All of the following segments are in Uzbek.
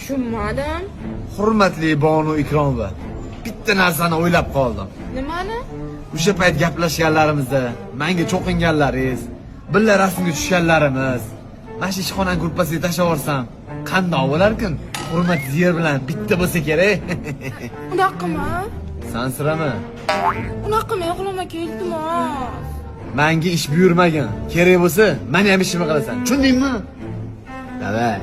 Tushunmadim. Hurmatli Bonu Ikromova, bitta narsani o'ylab qoldim. Nimani? O'sha payt gaplashganlarimizda menga cho'qinganlaringiz, birga rasmga tushganlarimiz, mana shu ishxonani gruppasiga tashlab yuborsam, qandoq bo'larkin? Hurmat yer bilan bitta bo'lsa kerak. Unaqa qilma. Sansirama. Unaqa qilmang, G'ulom aka, iltimos. Menga ish buyurmagin. Kerak bo'lsa, meni ham ishimni qilasan. Tushundingmi? Давай.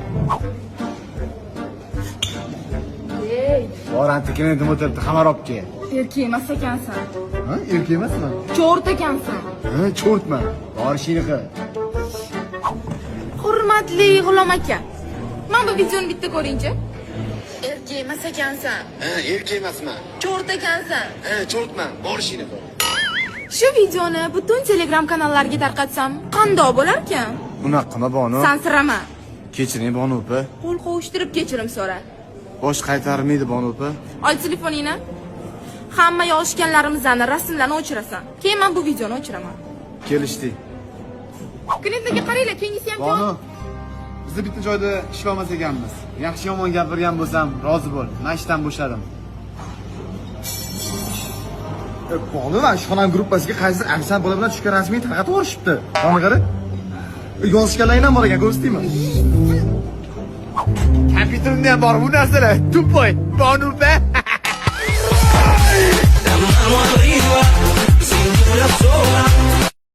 Ey, Bor, antiklinidim o'tiribdi, xamar olib kel. erkak emas ekansan. Ha, erkak emasmi? Cho'rt ekansan. Ha, cho'rtman. Bor ishingni qil. Hurmatli G'ulom aka. Mana bu videoni bitta ko'ringchi. Erkak emas ekansan. Ha, erkak emasman. Cho'rt ekansan. Ha, cho'rtman. Bor ishingni qil. Shu videoni butun Telegram kanallariga tarqatsam, qandoq bo'larkan? Unaqa qilma, Bonu. Sansirama. Kechiring, Bonu opa. Qo'l qovushtirib kechirim so'ra. Bosh qaytarmaydi, Bonu opa. Ol telefoningni. Hamma yozishganlarimizni rasmlarni o'chirasan. Keyin men bu videoni o'chiraman. Kelishdik. Klientlarga qaranglar, keyingisi ham Bonu, bizni bitta joyda ishlamas ekanmiz. Yaxshi yomon gapirgan bo'lsam, rozi bo'l. Men ishdan bo'shadim. Bonu, mana ishxonam gruppasiga qaysi ofisiant bola bilan tushgan rasmini tarqatib yuborishibdi. Mana qara. Yozishganlaring ham bor ekan, ko'rsataymi? Kompyuterimda ham bor bu narsalar. Tupoy, Bonu opa. Mano arriba, cintura sola.